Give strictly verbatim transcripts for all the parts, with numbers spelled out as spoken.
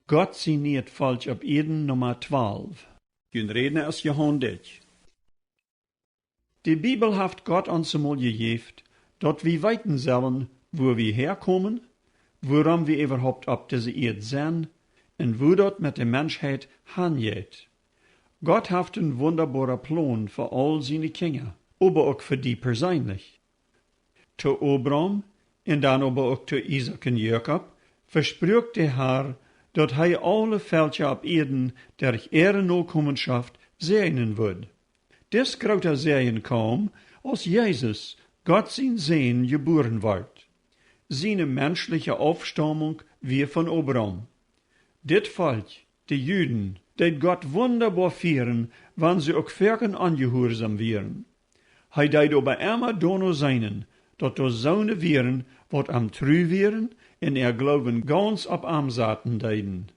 Gott sien nieet Volkj opp Ieed, Numma twalf. Jun Rädna es Johan Dyck. De Bibel haft Gott ons emol jejäft, daut wie weeten sellen, wua wie häakomen, wuarom wie äwahaupt opp dise Ieed sent un wua daut met de Menschheit hanjeit. Gott haft een wundaboaren Plon fa aul siene Kjinja, oba uk fa die perseenlich. To Abraham un dan oba uk to Isaak un Jakob vespruak de Har, daut hee aule Velkja opp Ieed derch äare Nokomenschoft säajnen wudd. Dis groota Säajen kaum, aus Jesus, Gott sien Sän, jebuaren wort. Siene menschliche Aufstammung wia von Abraham. Dit Volkj, de Juden, deed Gott wundaboa fieren, wan see uk foaken onjehuarsom wieren. Hee deed oba emma doano seenen, daut doa soone wieren, waut am tru wieren un äa Gloowen gauns opp am saten deeden.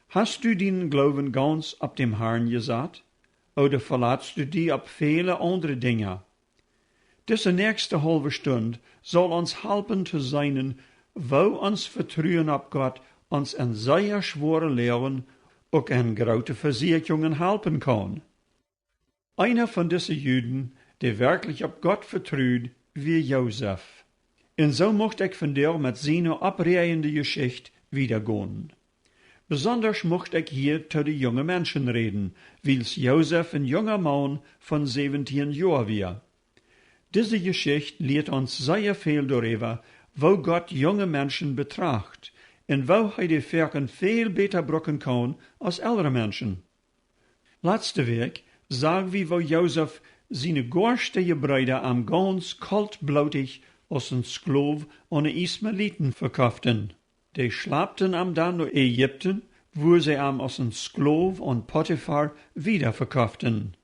Hast du dienen Gloowen gauns opp däm Harn jesat? Ooda velatst du die opp väle aundre Dinja? Dise näakjste haulwe Stund saul ons halpen to seenen, woo ons Vetruen opp Gott ons en sea schwoare Loagen, uk en groote Vesieekjungen halpen kaun. Eena von dise Juden, dee werkjlich opp Gott vetrud, wia Josef. Un soo mucht ekj vondoag met siene oppräajende Jeschicht wieda gonen. Besondasch mucht ekj hia to de junge Menschen räden, wiels Josef een junga Maun von säwentieen Joa wia. Dise Jeschicht lieet ons sea väl doaräwa, woo Gott junge Menschen betracht un woo hee dee foaken väl bäta brucken kaun aus elre Menschen. Latste Wäakj sag wie, woo Josef siene goaste Jebreeda am gauns koltblootich aus een Sklow aun de Ismaeliten vekoften. Dee schlapten am dan no Ägipten, wua see am aus een Sklow aun Potifar wieda vekoften.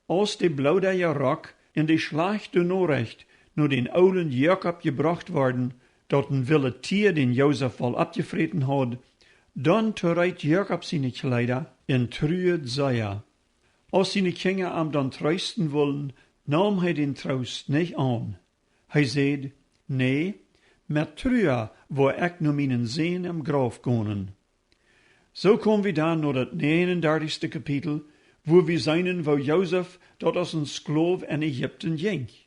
Aus de bloodaja Rock un de schlajchte Norecht no dän oolen Jakob jebrocht worden, daut een willet Tia dän Josef woll oppjefräten haud, dan toreet Jakob siene Kjleeda un truad sea. Aus siene Kjinja am dan treesten wullen, naum hee dän Troost nich aun. Hee säd: Nä, met Trua woa ekj no mienen Sän em Grauf gonen. Soo kom wie dan no daut näajenundartichste Kapitel, wua wie seenen, woo Josef daut aus een Sklow en Ägipten jinkj.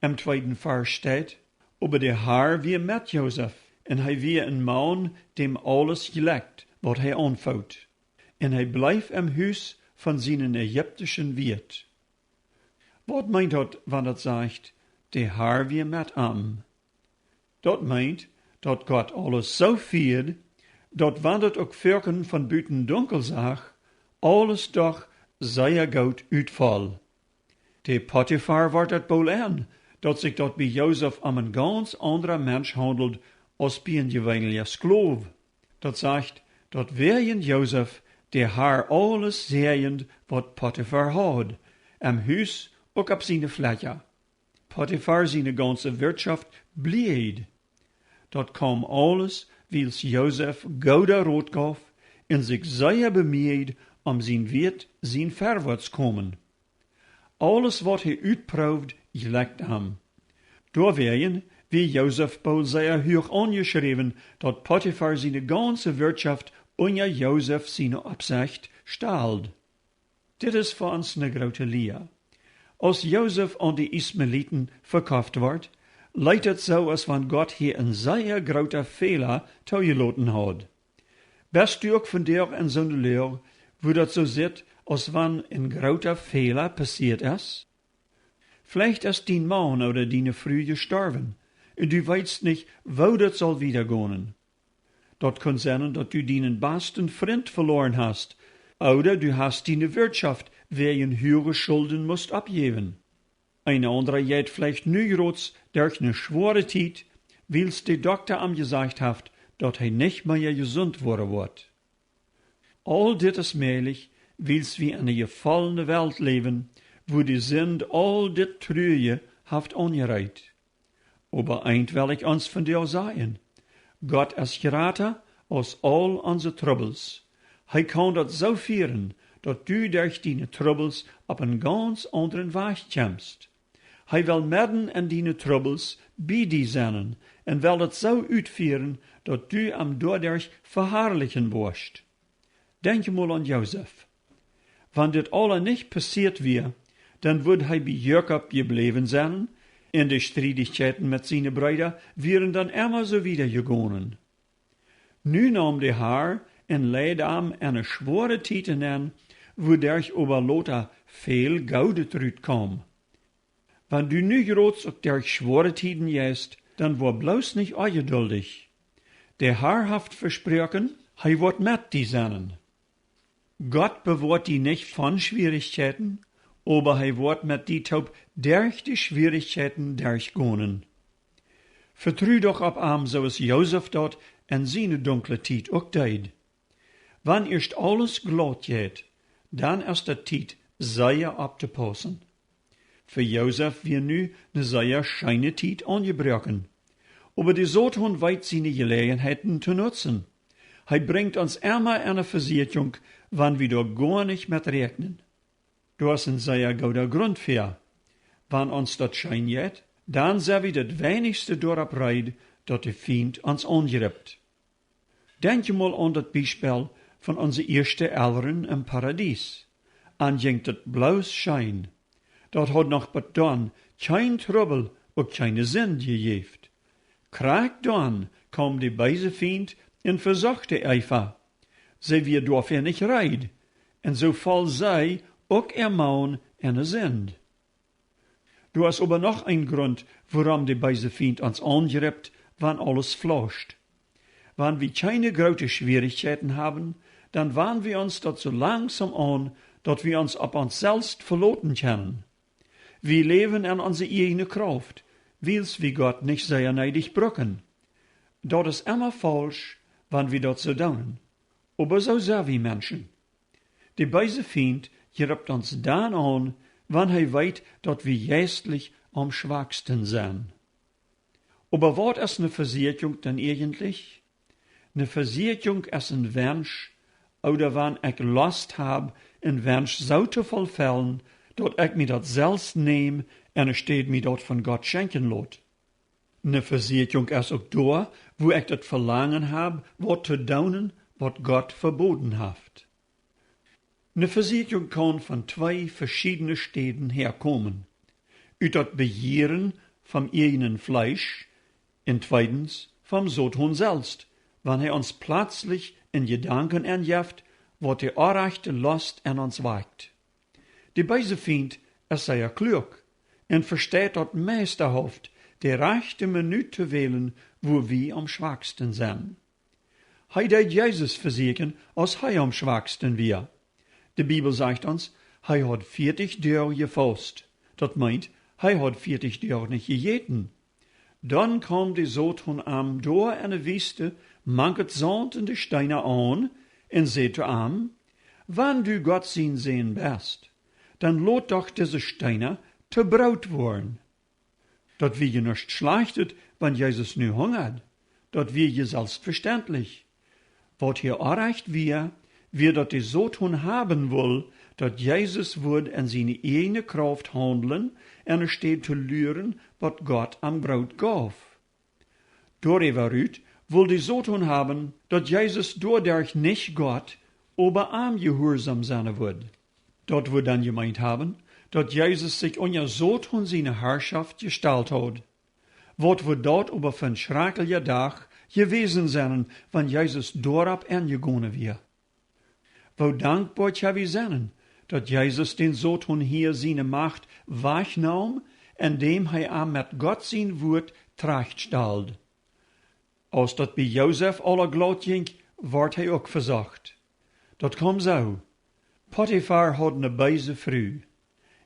Em tweeden Varsch steit: Oba de Har wia met Josef, un hee wia een Maun, däm aules jlekjt, waut hee aunfoot. Un hee bleef em Hus von sienen ägiptischen Wieet. Waut meent daut, wan daut sajcht: De Har wia met am? Daut meent, daut Gott aules soo fieed, daut wan daut uk foaken von buten dunkel sach, aules doch sea goot utfoll. De Potifar wort daut boolt en, daut sikj daut bie Josef om een gauns aundra Mensch haundelt aus bie een jeweenelja Sklow. Daut sajcht, daut wäajen Josef de Har aules säajend, waut Potifar haud, em Hus uk opp siene Flekja. Potifar siene gaunse Wirtschoft blieed. Daut kaum aules, wiels Josef gooda Rot gauf un sikj sea bemieed om sien Wieet sien Verwoats komen. Aules, waut hee utproowd, jlekjt am. Doawäajen wia Josef boolt sea huach aunjeschräwen, daut Potifar siene gaunse Wirtschoft unja Josef siene Oppsecht stald. Dit es fa ons ne groote Lia. Aus Josef aun de Ismaeliten vekoft wort, leet daut soo, aus wan Gott hia een sea groota Fäla toojeloten haud. Best du uk vondoag en soone Loag, wua daut soo sitt, aus wan een groota Fäla passieet es? Veleicht es dien Maun ooda diene Fru jestorwen un du weetst nich, woo daut saul wieda gonen. Daut kaun sennen, daut du dienen basten Frint veloaren hast, ooda du hast diene Wirtschoft wäajen huage Schulden must oppjäwen. Een aundra jeit veleicht nu jrods derch ne schwoare Tiet, wiels de Dokta am jesajcht haft, daut hee nich mea jesunt woaren woat. Aul dit es mäajlich, wiels wie en ne jefollne Welt läwen, wua de Sind aul dit Truaje haft aunjereet. Oba eent well ekj ons vondoag sajen: Gott es jrata aus aul onse Trubbels. Hee kaun daut soo fieren, daut du derch diene Trubbels opp een gauns aundren Wajch kjemst. Hee well medden en diene Trubbels bie die sennen un well daut soo utfieren, daut du am doaderch veharlichen woascht. Denkj mol aun Josef. Wan dit aula nich passieet wia, dan wudd hee bie Jakob jebläwen sennen, un de Striedichkjeiten met siene Breeda wieren dan emma soo wieda jegonen. Nu naum de Har un leid am en eene schwoare Tiet enenn, wuaderch oba lota väl Goodet rutkaum. Wan du nu jrods uk derch schwoare Tieden jeist, dan woa bloos nich onjeduldich. De Har haft vesproaken, hee woat met die sennen. Gott bewoat die nich von Schwierichkjeiten, oba hee woat met die toop derch de Schwierichkjeiten derchgonen. Vetru doch opp am, soo aus Josef daut en siene dunkle Tiet uk deed. Wan ieescht aules glaut jeit, dan es daut Tiet sea opptopaussen. Fa Josef wia nu ne sea scheene Tiet aunjebroaken. Oba de Soton weet siene Jeläajenheiten to nutzen. Hee brinjt ons emma en ne Vesieekjunk, wan wie doa goa nich met räakjnen. Doa es een sea gooda Grunt fäa. Wan ons daut scheen jeit, dan sent wie daut weinichste doaropp reed, daut de Fient ons aunjript. Denkj mol aun daut Biespel von onse ieeschte Elren em Paradies. An jinkj daut bloos scheen. Daut haud noch bat dan kjeen Trubbel, uk kjeene Sind jejäft. Krakjt dan kaum de beese Fient un vesocht de Eva. See wia doafäa nich reed, un soo foll see uk äa Maun en de Sind. Doa es oba noch een Grunt, wuarom de beese Fient ons aunjript, wan aules flauscht. Wan wie kjeene groote Schwierichkjeiten haben, dan wan wie ons daut soo langsom aun, daut wie ons opp ons selfst veloten kjennen. Wie läwen en onse ieejne Krauft, wiels wie Gott nich sea needich brucken. Daut es emma faulsch, wan wie daut soo doonen. Oba soo sent wie Menschen. De beese Fient jript ons dan aun, wan hee weet, daut wie jeistlich aum schwaksten sent. Oba waut es ne Vesieekjunk dan ieejentlich? Ne Vesieekjunk es een Wensch, ooda wan ekj Lost hab, een Wensch soo to vollfellen, daut ekj mie daut selfst näm, enne Städ mie daut von Gott schenkjen lot. Ne Vesieekjunk es uk doa, wua ekj daut Velangen hab, waut to doonen, waut Gott veboden haft. Ne Vesieekjunk kaun von twee veschiedne Städen häakomen. Ut daut Bejieren vom ieejnen Fleesch un tweedens vom Soton selfst, wan hee ons plazlich en Jedanken enjeft, waut de orrajchte Lost en ons wajcht. De beese Fient es sea kluak un vesteit daut meisterhauft, de rajchte Minut to wälen, wua wie aum schwaksten sent. Hee deed Jesus vesieekjen, aus hee aum schwaksten wia. De Bibel sajcht ons, hee haud vieetich Doag jefaust. Daut meent, hee haud vieetich Doag nich jejäten. Dan kaum de Soton am doa enne Wiest, mank daut Saunt un de Steena aun, un säd to am: Wan du Gott sien Sän best, dan lot doch dise Steena to Broot woaren. Daut wia je nuscht Schlajchtet, wan Jesus nu hungad. Daut wia je selfstvestentlich. Waut hia orrajcht wia, wia daut de Soton haben wull, daut Jesus wudd en siene ieejne Krauft haundlen, enne Städ to luren, waut Gott am Broot gauf. Doaräwa rut wull de Soton haben, daut Jesus doaderch nich Gott, oba am jehuarsom sennen wudd. Daut wudd dan jemeent haben, daut Jesus sikj unja Soton siene Harschoft jestalt haud. Waut wudd daut oba fa een schrakjlicha Dach jewast sennen, wan Jesus doaropp enjegonen wia. Woo dankboa kjenn wie sennen, daut Jesus dän Soton hia siene Macht wajchnaum, endäm hee am met Gott sien Wuat trajchtstald. Aus daut bie Josef aula glaut jinkj, wort hee uk vesocht. Daut kaum soo: Potifar haud ne beese Fru.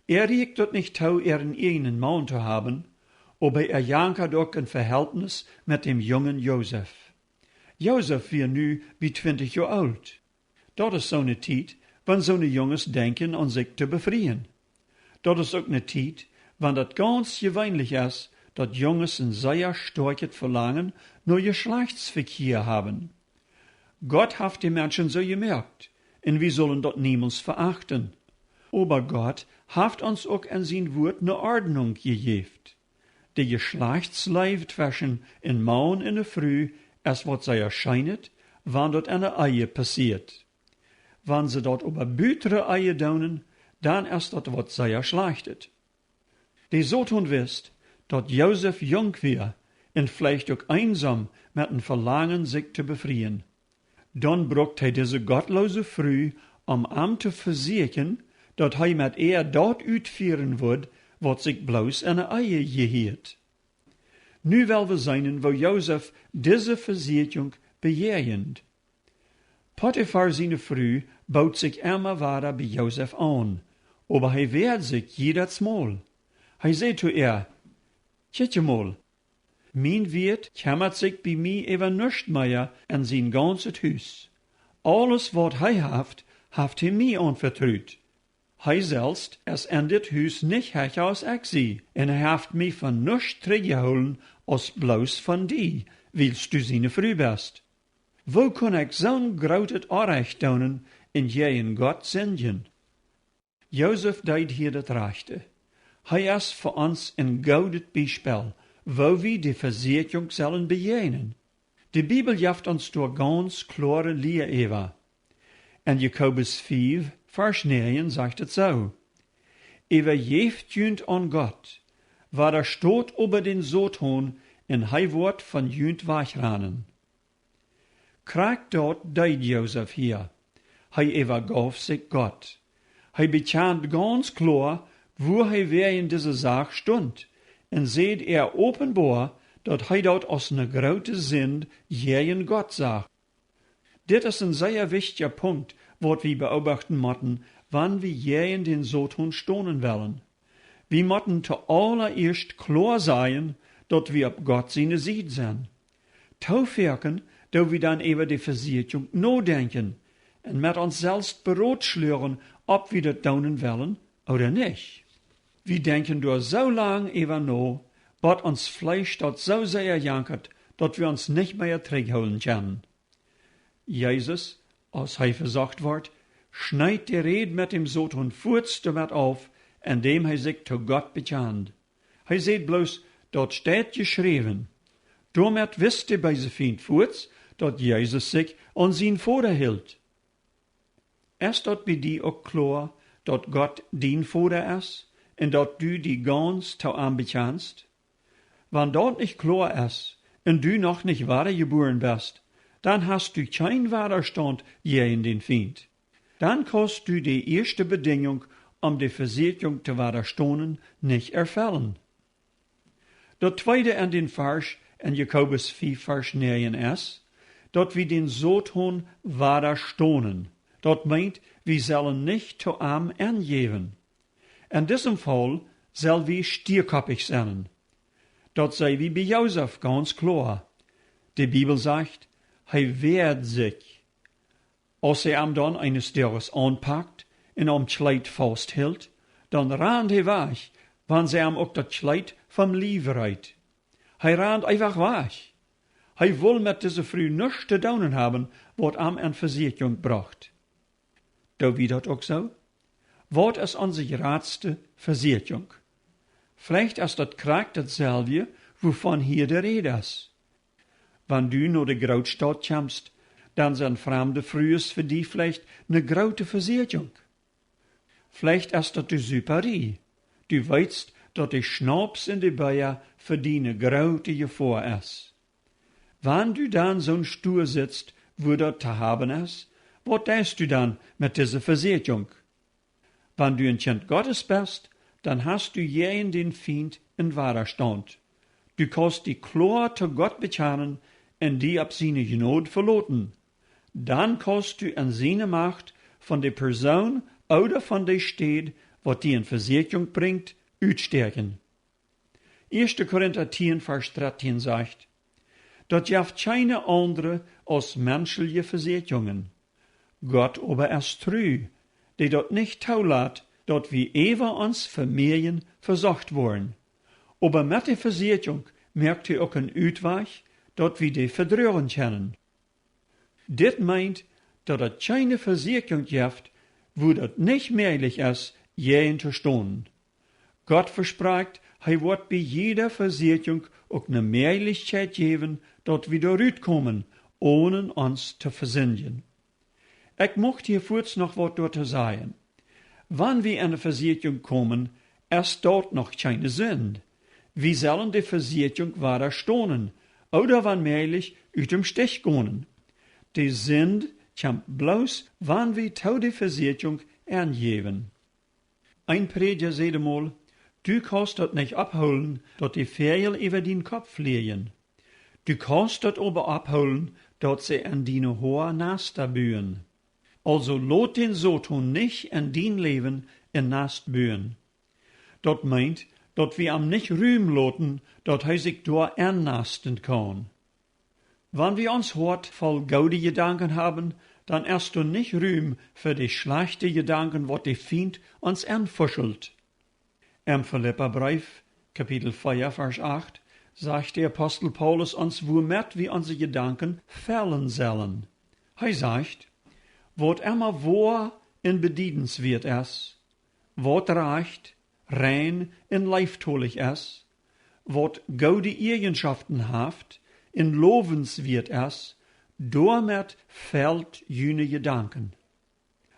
Äa rieekjt daut nich too, äaren ieejnen Maun to haben, oba äa jankad uk een Vehältnis met däm jungen Josef. Josef wia nu bie twintich Joa oolt. Daut es soone Tiet, wan soone Junges denkjen aun sikj to befrieen. Daut es uk ne Tiet, wan daut gaunz jeweenlich es, daut Junges een sea stoakjet Velangen no Jeschlajchtsvekjia haben. Gott haft de Menschen soo jemoakt, un wie sullen daut niemols veachten. Oba Gott haft ons uk en sien Wuat ne Ordnunk jejäft. De Jeschlajchtsleew tweschen een Maun un ne Fru es waut sea Scheenet, wan daut enne Ehe passieet. Wan see daut oba buta de Ehe doonen, dan es daut waut sea Schlajchtet. De Soton wist, daut Josef junk wia un veleicht uk eensom met een Velangen, sikj to befrieen. Dan brukt hee dise gottloose Fru, om am to vesieekjen, daut hee met äa daut utfieren wudd, waut sikj bloos enne Ehe jehieet. Nu well wie seenen, woo Josef dise Vesieekjunk bejäajent. Potifar siene Fru boot sikj emma wada bie Josef aun, oba hee wäad sikj jiedatsmol. Hee säd to äa: Kjikj emol, mien Wieet kjemmat sikj bie mie äwa nuscht mea en sien gaunzet Hus. Aules, waut hee haft, haft hee mie aunvetrut. Hee selfst es en dit Hus nich hecha aus ekj sie, un hee haft mie von nuscht trigjjehoolen aus bloos von die, wiels du siene Fru best. Woo kunn ekj soon grootet Orrajcht doonen un jäajen Gott sindjen? Josef deed hia daut rajchte. Hee es fa ons een goodet Biespel, woo wie de Vesieekjunk sellen bejäajnen. De Bibel jeft ons doa gauns kloare Lia äwa. En Jakobus fief, Varsch näajen sajcht et soo: Äwajäft junt aun Gott, wadastot oba dän Soton, un hee woat von junt wajchranen. Krakjt daut deed Josef hia. Hee äwajeef sikj Gott. Hee bekjand gauns kloa, wua hee wäajen dise Sach stunt, un säd äa openboa, daut hee daut aus ne groote Sind jäajen Gott sach. Dit es een sea wichtja Punkt, waut wie beobachten motten, wan wie jäajen dän Soton stonen wellen. Wie motten to aulaieescht kloa sajen, daut wie opp Gott siene Sied sent. Too foaken doo wie dan äwa de Vesieekjunk nodenkjen un met ons selfst berotschluagen, auf wie daut doonen wellen ooda nich. Wie denkjen doa soo lang äwa no, bot ons Fleesch daut soo sea jankat, daut wie ons nich mea trigjhoolen kjennen. Jesus, aus hee vesocht wort, schneet de Räd met däm Soton fuaz doamet auf, endäm hee sikj to Gott bekjand. Hee säd bloos: Daut steit jeschräwen. Doamet wist de beese Fient fuaz, daut Jesus sikj aun sien Voda hilt. Es daut bie die uk kloa, daut Gott dien Voda es un daut du die gauns to am bekjanst? Wan daut nich kloa es un du noch nich wadajebuaren best, dan hast du kjeen Wadastaunt jäajen dän Fient. Dan kaust du de ieeschte Bedinjunk, om de Vesieekjunk to wadastonen, nich erfellen. Daut tweede en dän Varsch en Jakobus fief, Varsch näajen es, daut wie dän Soton wadastonen. Daut meent, wie sellen nich to am enjäwen. En disem Faul sell wie stiekoppich sennen. Daut see wie bie Josef gauns kloa. De Bibel sajcht, hee wäad sikj. Aus see am dan eenes Doages aunpakt un aum Kjleet fausthilt, dan rand hee wajch, wan see am uk daut Kjleet vom Liew reet. Hee rand eefach wajch. Hee wull met dise Fru nuscht to doonen haben, waut am en Vesieekjunk brocht. Doo wie daut uk soo? Waut es onse jratste Vesieekjunk? Veleicht es daut krakjt daut selwje, wuavon hia de Räd es. Wan du no de Grootstaut kjemst, dan sent framde Frues fa die veleicht ne groote Vesieekjunk. Veleicht es daut de Suparie. Du weetst, daut de Schnaups un de Bia fa die ne groote Jefoa es. Wan du dan soo stua sitst, wua daut to haben es, waut deist du dan met dise Vesieekjunk? Wan du een Kjint Gottes best, dan hast du jäajen dän Fient een Wadastaunt. Du kaust die kloa to Gott bekjanen un die opp siene Jnod veloten. Dan kaust du en siene Macht von de Persoon ooda von de Städ, waut die en Vesieekjunk brinjt, utstäakjen. Ieeschte Korinta tieen, Varsch dartieen sajcht: Daut jeft kjeene aundre aus menschelje Vesieekjungen. Gott oba es tru, dee daut nich toolat, daut wie äwa ons Vemäajen vesocht woaren. Oba met de Vesieekjunk moakt hee uk een Utwajch, daut wie dee vedroagen kjennen. Dit meent, daut daut kjeene Vesieekjunk jeft, wua daut nich mäajlich es, jäajen to stonen. Gott vesprakjt, Hee woat bie jiede Vesieekjunk uk ne Mäajlichkjeit jäwen, daut wie doa rutkomen, onen ons to vesindjen. Ekj mucht hia fuaz noch waut doatoo sajen. Wan wie en ne Vesieekjunk komen, es daut noch kjeene Sind. Wie sellen de Vesieekjunk wadastonen, ooda wan mäajlich ut dem Stich gonen. De Sind kjemt bloos, wan wie to de Vesieekjunk enjäwen. Een Prädja säd emol: Du kaust daut nich opphoolen, daut de Väajel äwa dien Kopp flieejen. Du kaust daut oba opphoolen, daut see en diene Hoa Nasta buen. Aulsoo lot dän Soton nich en dien Läwen en Nast buen. Daut meent, daut wie am nich Rum loten, daut hee sikj doa ennasten kaun. Wan wie ons Hoat voll goode Jedanken haben, dan es doa nich Rum fa de schlajchte Jedanken, waut de Fient ons enfuschelt. Em Filippabreef, Kapitel vea, Varsch acht, sajcht de Apostel Paulus ons, wuamet wie onse Jedanken fellen sellen. Hee sajcht: Waut emma woa un bediedenswieet es, waut rajcht, rein un leeftolich es, waut goode Ieejenschoften haft un lowenswieet es, doamet felt june Jedanken.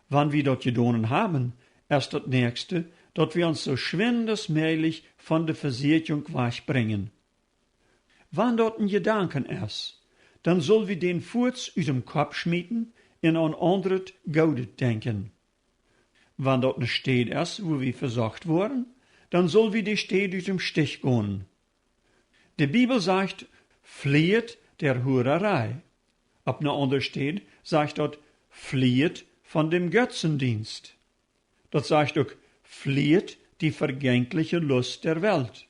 Wan wie daut jedonen haben, es daut näakjste, daut wie ons soo schwind aus mäajlich von de Vesieekjunk wajchbrinjen. Wan daut een Jedanken es, dan sull wie dän fuaz ut dem Kopp schmieten un aun aundret Goodet denkjen. Wan daut ne Städ es, wua wie vesocht woaren, dan sull wie de Städ ut dem Stich gonen. De Bibel sajcht: Flieht der Hurerei. Opp ne aundre Städ sajcht daut: Flieht von dem Götzendienst. Daut sajcht uk: Flieht die vergängliche Lust der Welt.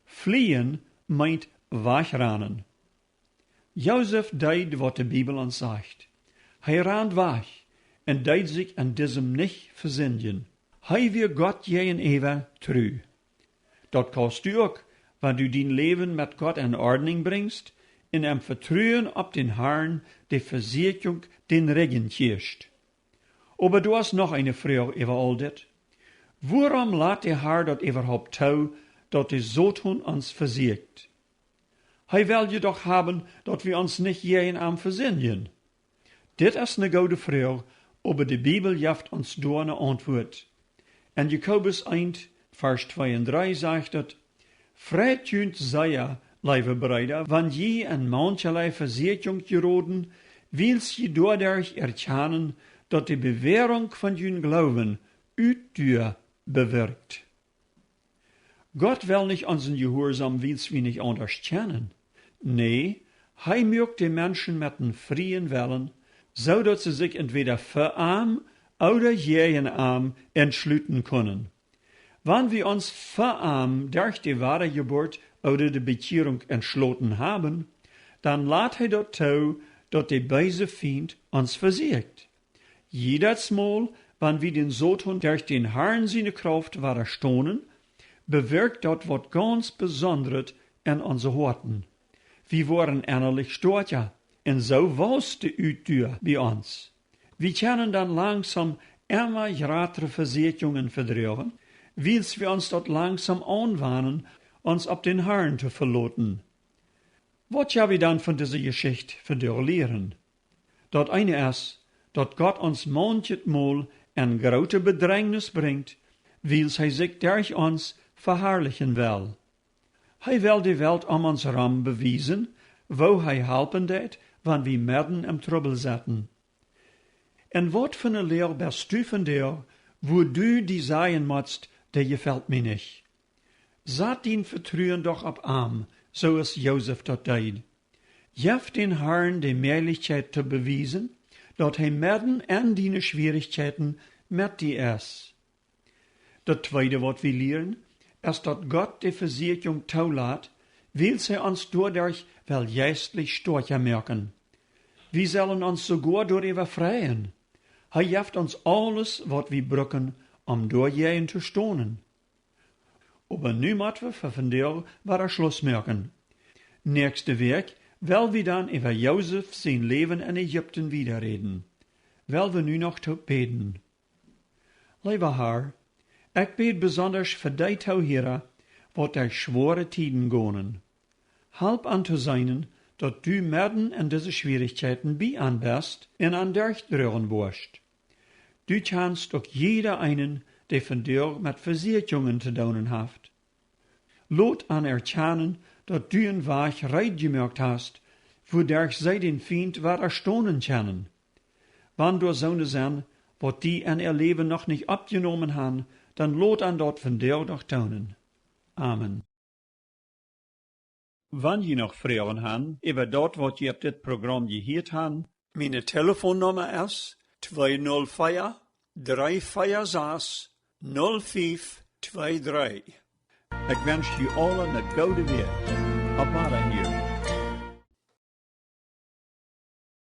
Fliehen meent wajchranen. Josef deed, waut de Bibel ons sajcht. Hee rand wajch un deed sikj en disem nich vesindjen. Hee wia Gott jäajenäwa tru. Daut kaust du uk, wan du dien Läwen met Gott en Ordnunk brinjst un em Vetruen opp dän Harn de Vesieekjunk dän Rigjen kjieescht. Oba doa es noch eene Froag äwa aul dit. Wuarom lat de Har daut äwahaupt too, daut de Soton ons vesieekjt? Hee well je doch haben, daut wie ons nich jäajen am vesindjen. Dit es ne goode Froag, oba de Bibel jeft ons doa ne Auntwuat. En Jakobus eent, Varsch twee un dree sajcht et: Freit junt sea, leewe Breeda, wan jie en mancherlei Vesieekjunk jeroden, wiels jie doaderch erkjanen, daut de Bewährunk von jun Gloowen Utdua bewirkjt. Gott well nich onsen Jehuarsom, wiels wie nich aundasch kjennen. Nä, hee muak de Menschen met een frieen Wellen, soo daut see sikj entwäda fa am ooda jäajen am entschluten kunnen. Wan wie ons fa am derch de Wadajeburt ooda de Bekjierunk entschloten haben, dan lat hee daut too, daut de beese Fient ons vesieekjt. Jiedatsmol, wan wie dän Soton derch dän Harn siene Krauft wadastonen, bewirkjt daut waut gaunz Besondret en onse Hoaten. Wie woaren ennalich stoakja, un soo wausst de Utdua bie ons. Wie kjennen dan langsom emma jratre Vesieekjungen vedroagen, wiels wie ons daut langsom aunwanen, ons opp dän Harn to veloten. Waut kjenn wie dan von dise Jeschicht vondoag lieren? Daut eene es, daut Gott ons maunchet Mol en groote Bedrenkjnis brinjt, wiels hee sikj derch ons veharlichen well. Hee well de Welt om ons rom bewiesen, woo hee halpen deit, wan wie medden em Trubbel setten. En waut fa ne Loag best du vondoag, wua du die sajen motst: Dee jefelt mie nich? Sat dien Vetruen doch opp am, soo aus Josef daut deed. Jeff dän Harn de Mäajlichkjeit to bewiesen, daut hee medden en diene Schwierichkjeiten met die es. Daut tweede, waut wie lieren, es, daut Gott de Vesieekjunk toolat, wiels hee ons doaderch well jeistlich stoakja moaken. Wie sellen ons soogoa doaräwa freien. Hee jeft ons aules, waut wie bruken, om doajäajen to stonen. Oba nu mott wie fa vondoag wada Schluss moaken. Näakjste Wäakj well wie dan äwa Josef sien Läwen en Ägipten wieda räden. Well wie nu noch toop bäden. Leewa Har, ekj bäd besondasch fa dee Toohiera, waut derch schwoare Tieden gonen. Halp an to seenen, daut du medden en dise Schwierichkjeiten bie an best un an derchdroagen woascht. Du kjanst uk jieda eenen, dee vondoag met Vesieekjungen to doonen haft. Lot an erkjanen, daut du een Wajch reed jemoakt hast, wuaderch see dän Fient wadastonen kjennen. Wan doa soone sent, waut die en äa Läwen noch nich oppjenomen han, dan lot an daut vondoag noch doonen. Amen. Wan jie noch Froagen han äwa daut, waut jie opp dit Program jehieet han, miene Telefonnumma es twee null vea, dree vea sas, null fief twee dree. Ekj wensch junt aula eene goode Wäakj. Opp Wadahieren.